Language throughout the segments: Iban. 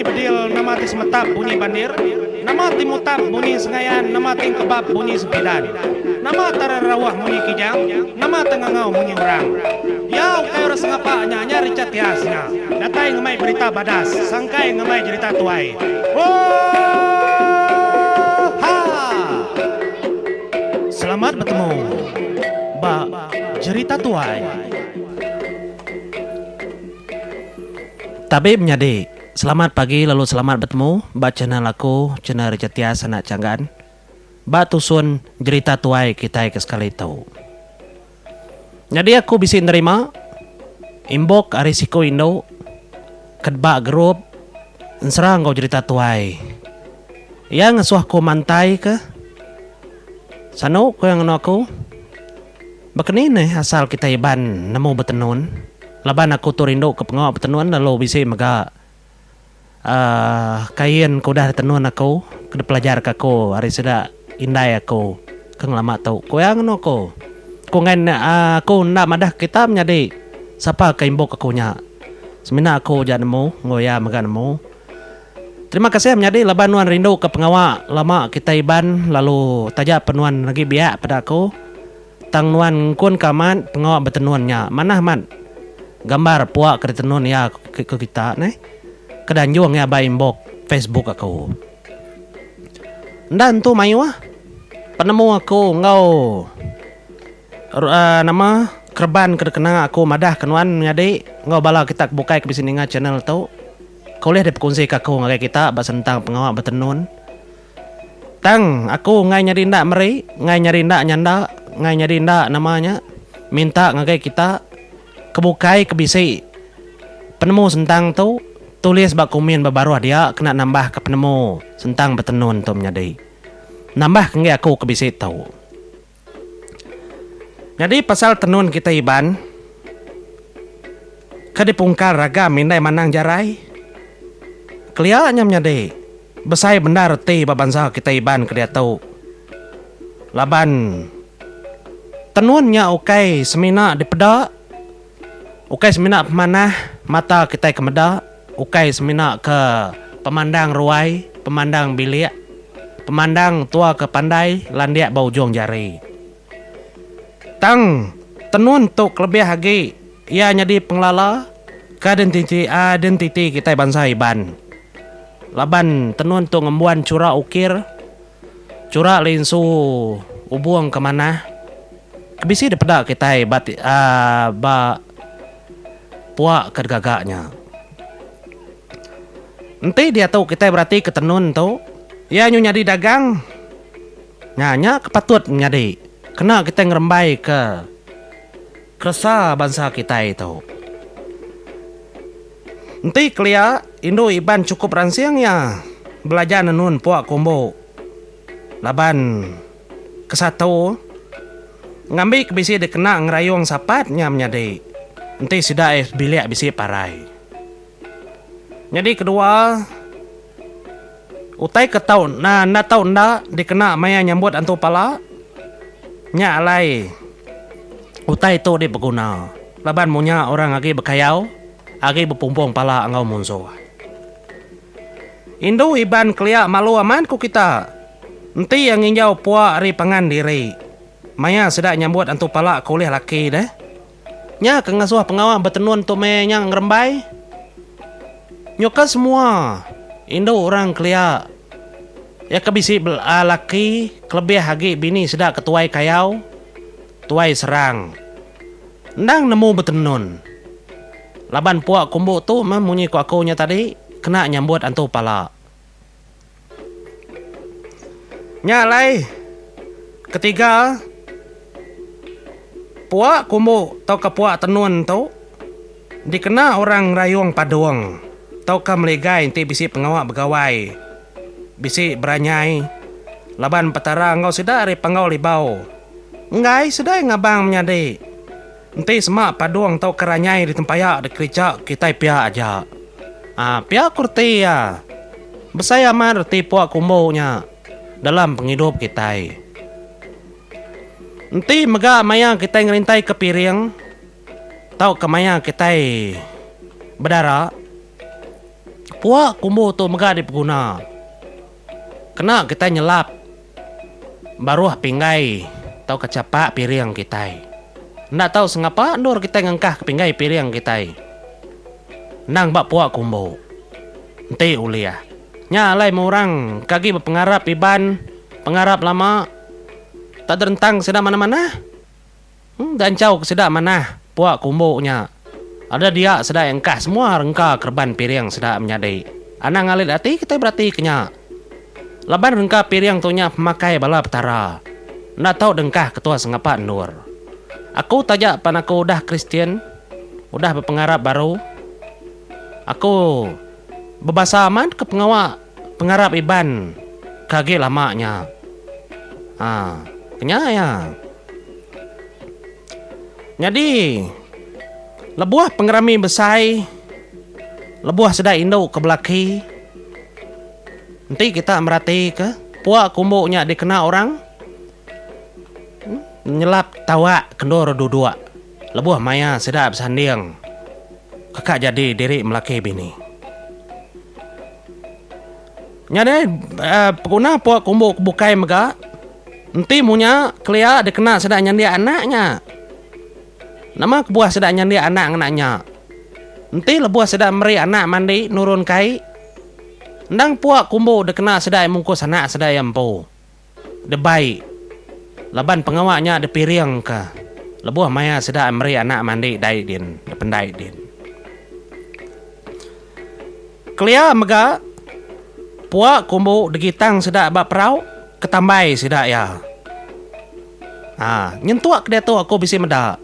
munyi bedil, nama ti semetap bunyi bandir, nama ti mutap munyi sengayan, nama ti engkebap munyi sempidan, nama tararauh munyi kijang, nama tengangau munyi orang. Iya ukai orang sengapa nya nya Richard Tias nya datai ngemai berita badas sangkai ngemai jerita tuai. Oohaa! Selamat betemu ba Jerita Tuai. Tabi menyadi, selamat pagi lalu selamat betemu ba channel aku channel Richard Tias anak Changgan ba tusun Jerita Tuai kitai ke sekali tu. Nyadi aku bisi nerima inbox ari siku indu ke ba group ensera enggau jerita tuai. Iya ngasuh aku mantai ke sanu ku iya nganu aku. Baka ni neh asal kitai Iban nemu betenun laban aku tu rindu ke pengawa betenun lalu bisi mega Kain ke udah ditenun aku ke dipelajarka aku ari sida indai aku ke ngelama tu. Ku iya ngenu aku. Ku enggai aku enda madah kita menyadi sapa ke imbuk aku nya. Semina aku aja nemu enggau iya mega nemu. Terima kasih menyadi laban nuan rindu ke pengawa lama kitai Iban lalu taja pen nuan agi biak peda aku. Tang nuan ngungkunka amat pengawa betenun nya. Manah amat gambar pua ke ditenun iya ke kita neh. Ke danjung iya ba inbox Facebook aku. Enda entu mayuh penemu aku enggau uhh nama kereban ke dikena aku madah ke nuan menyadi enggau bala kita ke bukai ke bisi ninga channel tu ke ulih dipekunsika aku ngagai kita ba senentang pengawa betenun. Tang, aku enggai nyadi enda meri, enggai nyadi enda nyanda, enggai nyadi enda nama nya, minta ngagai kita ke bukai ke bisi penemu sentang tu, tulis ba komen ba baruh dia kena nambahka penemu sentang betenun tu menyadi. Nambahka enggai aku ke bisi tu. Nyadi pasal tenun kitai Iban ke dipungkal ragam indai manang jarai kelia nya menyadi besai bendar reti ba bansa kitai Iban ke diatu laban tenun nya ukai semina dipeda ukai semina pemanah mata kitai ke meda ukai semina ke pemandang ruai pemandang bilik. Pemandang tua ke pandai landik ba ujung jari. Tang, tenun tu kelebih agi iya nyadi pengelala ke identiti identiti kitai bansa Iban. Laban tenun tu ngembuan chura ukir, chura linsu ubung ke manah ke bisi dipeda kitai ba aaa ba pua ke digaga nya. Enti diatu kitai beratika tenun tu, iya nyu nyadi dagang. Nya nya ke patut nyadi kena kitai ngerembaika keresa bansa kitai tu. Enti kelia indu Iban chukup ransing iya belajar nenun pua kumbu laban kesatu ngambi ke bisi dikena ngerayung sapat nya menyadi enti sida bilik bisi parai. Nyadi kedua, utai ke tau enda tau enda dikena maya nyambut antu pala nya alai utai tu dipeguna laban munya orang agi bekayau agi bepumpung pala enggau munsuh. Indu Iban kelia malu amat ku kita enti iya nginjau pua ari pangan diri maya sida nyambut antu pala ke ulih laki deh. Nya ke ngasuh pengawa betenun tu meh nya ngerembai. Nyuka semua indu orang kelia iya ke bisi laki kelebih agi bini sida ke tuai kayau, tuai serang. Endang nemu betenun. Laban pua kumbu tu meh munyi ku aku nya tadi kena nyambut antu pala. Nya alai, ketiga, pua kumbu tauka pua tenun tu dikena orang ngerayung padung tauka meligai enti bisi pengawa begawai, bisi beranyai laban Petara enggau sida ari Panggau Libau enggai sedai ngabang menyadi. Enti sema padung tauka ranyai ditempaya dikericha kitai pia aja. Aa pia ku reti iya. Besai amat reti pua kumbu nya dalam pengidup kitai. Enti mega maya kitai ngerintaika piring tauka maya kitai bedara. Pua kumbu tu mega dipeguna kena kitai nyelap baruh pinggai tauka chapak piring kitai. Enda tau sengapa endur kitai ngengkahka pinggai piring kitai endang ba pua kumbu enti ulih. Nya alai meh orang ke agi bepengarap Iban, pengarap lama tak derentang sida manah-manah. Danchau ke sida manah pua kumbu nya. Ada dia sida engkah semua rengka kereban piring sida menyadi. Anang alit ati kitai berati ke nya. Laban rengka piring tu nya pemakai bala petara. Enda tau dengkah ketua sengapa endur. Aku taja pan aku udah Kristian, udah bepengarap baru, aku bebasa amat ke pengawa pengarap Iban ke agi lama nya. Haa, kenya iya. Nyadi, lebuh pengerami besai, lebuh sida indu ke belaki, enti kita meratika, pua kumbu nya dikena orang nyelap tawak ke endur duduk lebuh maya sida besanding ke ka jadi diri melaki bini. Nyadi peguna pua kumbu ke bukai mega enti munya kelia dikena sida nyandik anak nya. Nama kebuah sida nyandik anak ngena nya? Enti lebuh sida meri anak mandi nurun kai endang pua kumbu dikena sida mungkus anak sida iya empu. Debai laban pengawa nya dipiringka lebuh maya sida meri anak mandi dai din dependai din. Kelia mega, pua kumbu digitang sida ba perau ke tambai sida iya. Ha, nyentuk ke diatu aku bisi meda.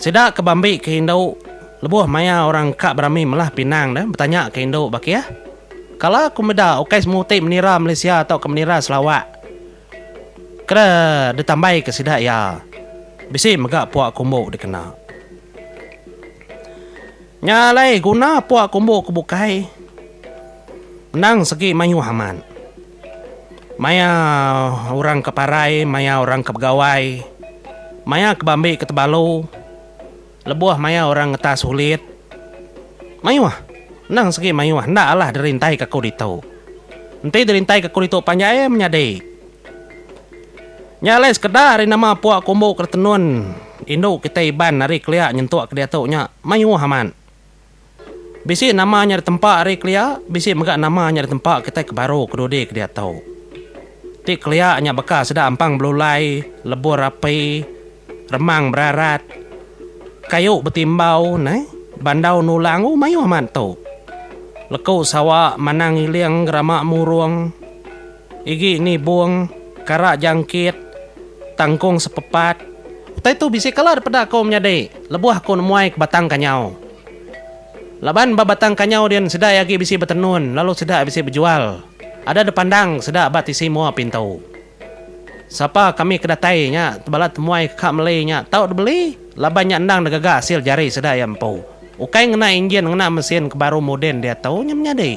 Sida ke bambi ke indu lebuh maya orang ka berami melah pinang deh betanya ke indu bakih. Kala aku meda ukai semuti menira Malaysia tauka menira Sarawak ke ditambai ke sida iya. Bisi mega pua kumbu dikena. Nya alai guna pua kumbu ke bukai endang segi mayuh amat. Maya orang ke parai, maya orang ke begawai, maya ke beambi ke tebalu, lebuh maya orang ngetas ulit. Mayuh. Endang segi mayuh enda alah dirintai ke aku ditu. Enti dirintai ke aku ditu panjai menyadi. Nya alai sekeda ari nama pua kumbu ke tenun indu kitai Iban ari kelia nyentuk ke diatu nya mayuh amat. Bisi nama nya ditempa ari kelia, bisi mega nama nya ditempa kitai ke baru ke dudi ke diatu. Ti kelia nya baka sida ampang belulai, lebur api, remang berarat, kayu betimbau neh, bandau nulang ooh mayuh amat tu. Leku sawa, manang iling, gerama murung. Igi nibung, kara jangkit, tangkung sepepat. Utai tu bisi kala dipeda aku menyadi lebuh aku nemuai ke Batang Kanyau. Laban ba Batang Kanyau din sida iya agi bisi betenun lalu sida bisi bejual. Ada depandang sida ba tisi mua pintu. Sapa kami ke datai nya bala temuai ke ka meli nya tau dibeli laban nya endang digaga asil jari sida iya empu. Ukai ngena injin ngena mesin ke baru moden diatu nya menyadi.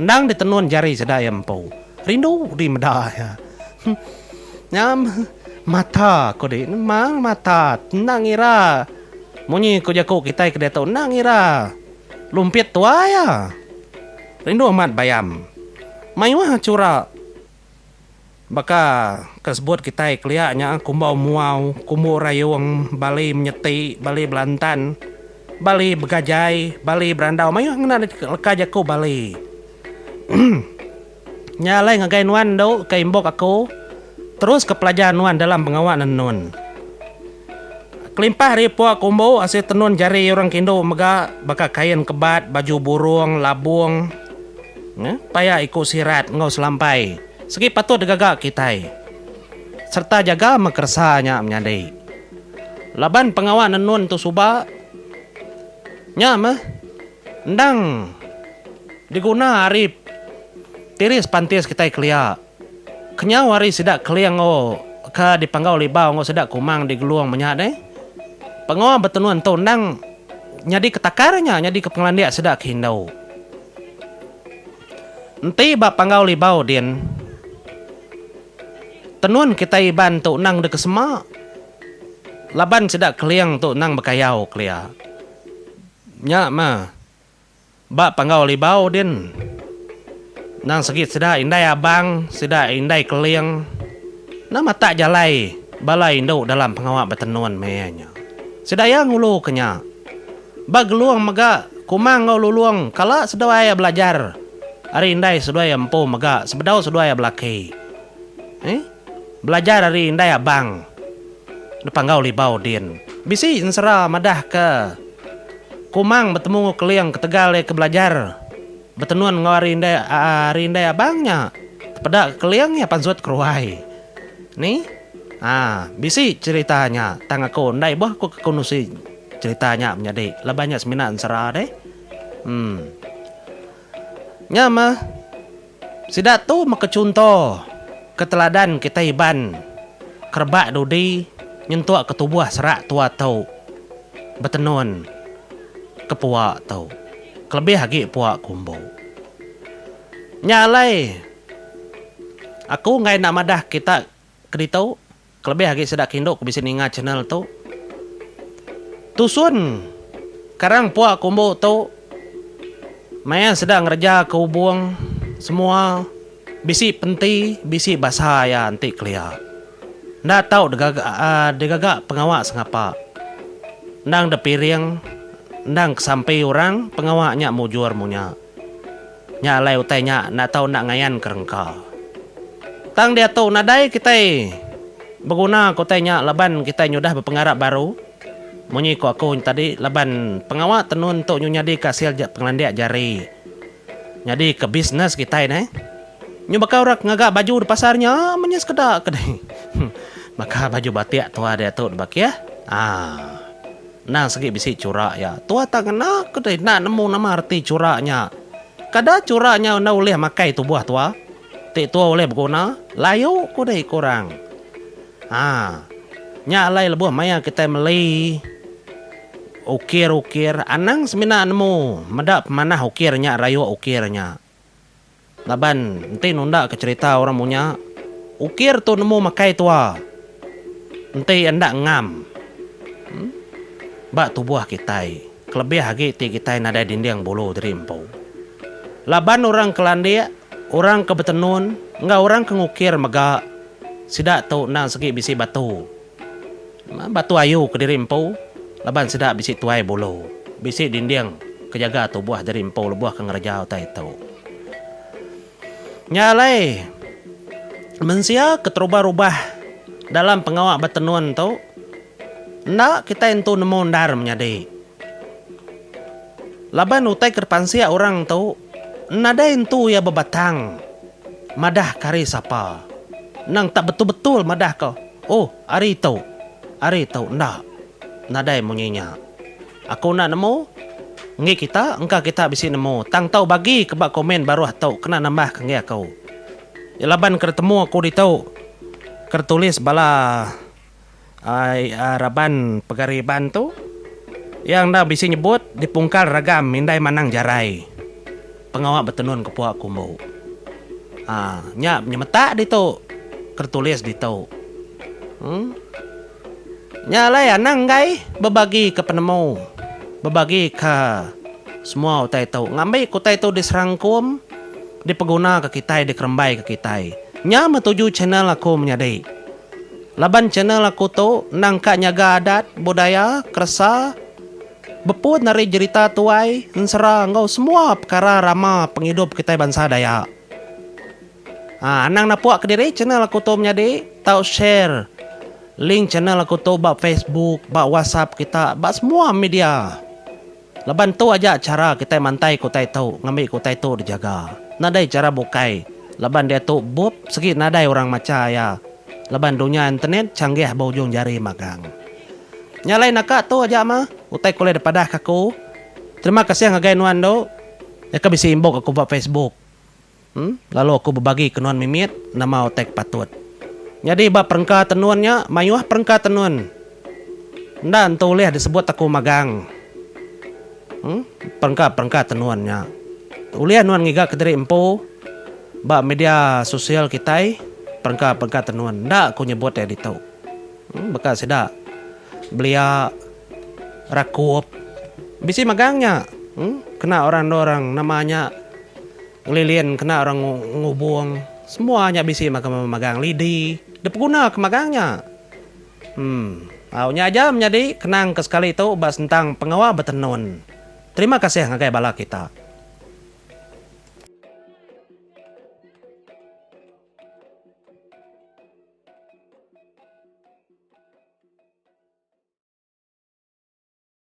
Endang ditenun jari sida iya empu. Rindu di meda iya. Nya mata ku di memang mata enda ngira munyi ku jaku kitai ke diatu enda ngira lumpit tuai iya. Rindu amat bayam. Mayuh chura. Baka ke sebut kitai kelia nya kumbau muau, kumbu rayung, bali menyeti, bali belantan, bali begajai, bali berandau mayuh ngena leka jaku bali. Nya alai ngagai nuan endu ke imbok aku terus ke pelajar nuan dalam pengawa nenun. Kelimpah ari pua kumbu asil tenun jari orang ke indu mega baka kain kebat, baju burung, labung. Paya iku sirat enggau selampai segi patut digaga kitai sereta jaga meh keresa nya menyadi. Laban pengawa nenun tu suba nya meh endang diguna ari tiris pantis kitai kelia. Kenyau ari sida Keling enggau ke dipanggau Libau enggau sida Kumang di Gelung menya deh pengawa betenun tu endang nyadi ke takar nya nyadi ke pengelandik sida ke indu. Enti ba Panggau Libau din, tenun kitai Iban tu endang deka sema laban sida Keling tu endang bekayau kelia. Nya mah. Ba Panggau Libau din endang segi sida indai abang, sida indai keling enda matak jalai bala indu dalam pengawa betenun meh nya. Sida iya ngulu ke nya. Ba Gelung mega Kumang enggau Lulong kala seduai iya belajar ari indai seduai iya empu mega sebedau seduai iya belaki. Eeh belajar ari indai abang di Panggau Libau din. Bisi ensera madah ke Kumang betemu enggau Keling ketegal iya ke belajar betenun enggau ari indai ari indai abang nya. Tepeda ke Keling iya pansut keruai. Ni aa bisi cherita nya tang aku enda ibuh aku ke nusi cherita nya menyadi laban nya semina ensera deh. Emm. Nya mah sida tu meh ke chunto ke teladan kitai Iban kerebak dudi nyentuk ke tubuh serak tua tu. Betenun ke pua tu kelebih agi pua kumbu. Nya alai aku enggai enda madah kita ke ditu kelebih agi sida ke indu ke bisi ninga channel tu. Tusun karang pua kumbu tu maya sida ngereja ke ubung semua bisi penti bisi basa iya enti kelia. Enda tau digaga digaga pengawa sengapa. Endang dipiring, endang kesampi orang pengawa nya mujur munya. Nya alai utai nya enda tau enda ngayanka rengka. Tang diatu nadai kitai beguna ke utai nya laban kitai nyudah bepengarap baru. Munyi ku aku tadi laban pengawa tenun tu nyu nyadika asil pengelandik jari. Nyadi ke bisnes kitai neh. Nyu baka orang ke ngaga baju di pasar nya meh nya sekeda ke deh. Baka baju batik tua diatu deba kih. Aaa. Endang segi bisi chura iya. Tua tak ngena ke deh enda nemu nama reti chura nya. Kada chura nya enda ulih makai tubuh tua. Ti tua ulih beguna, layu ku deh iku orang. Haa. Nya alai lebuh maya kitai meli ukir-ukir anang semina nemu meda pemanah ukir nya rayuk ukir nya. Laban enti nunda ke cherita orang munya, ukir tu nemu makai tua enti enda ngam ba tubuh kitai kelebih agi ti kitai nadai dinding bulu diri empu. Laban orang ke landik, orang ke betenun enggau orang ke ngukir mega sida tu endang segi bisi batu. Batu ayu kediri empu laban sida bisi tuai bulu, bisi dinding ke jaga tubuh diri empu lebuh ke ngereja utai tu. Nya alai, mensia ke terubah-rubah dalam pengawa betenun tu enda kitai entu nemu endar menyadi. Laban utai ke dipansik orang tu nadai entu iya bebatang madah ke ari sapa. Endang tak betul-betul madah ke oh ari tu, ari tu enda. Nadai munyi nya. Aku enda nemu enggi kita engka kita bisi nemu tang tau bagi ke ba komen baruh tu kena nambah ke enggi aku. Laban ke ditemu aku ditu ke ditulis bala Raban pegari Iban tu iya enda bisi nyebut dipungkal ragam indai manang jarai pengawa betenun ke pua kumbu. Haa nya nyemetak ditu ke ditulis ditu. Uhh nya alai anang enggai bebagi ke penemu bebagi ke semua utai tu ngambi ke utai tu diserangkum dipeguna ke kitai dikerembai ke kitai. Nya meh tuju channel aku menyadi. Laban channel aku tu endang ka nyaga adat, budaya, keresa, bepun ari jerita tuai, ensera enggau semua pekara rama pengidup kitai bansa Dayak. Haa anang napuk kediri channel aku tu menyadi tau share link channel aku tu ba Facebook, ba WhatsApp kita, ba semua media. Laban tu aja chara kitai mantai ke utai tu ngambi ke utai tu dijaga. Nadai chara bukai laban diatu bup segi nadai orang macha iya laban dunya internet canggih ba ujung jari magang. Nya alai naka tu aja mah utai ke ulih dipadah ke aku. Terima kasih ngagai nuan tu eka bisi inbox aku ba Facebook. Lalu aku bebagi ke nuan mimit nama utai ke patut. Nyadi ba perengka tenun nya mayuh perengka tenun. Enda entu ulih disebut aku magang perengka-perengka tenun nya. Ulih nuan ngiga kediri empu ba media sosial kitai perengka-perengka tenun. Enda aku nyebut iya ditu. Baka sida belia rakup bisi magang nya. Em kena orang endur orang nama nya ngelilin kena orang ngubung semua nya bisi magang lidi dipeguna ke magang nya. Em au nya aja menyadi kenang ke sekali tu ba sentang pengawa betenun. Terima kasih ngagai bala kita.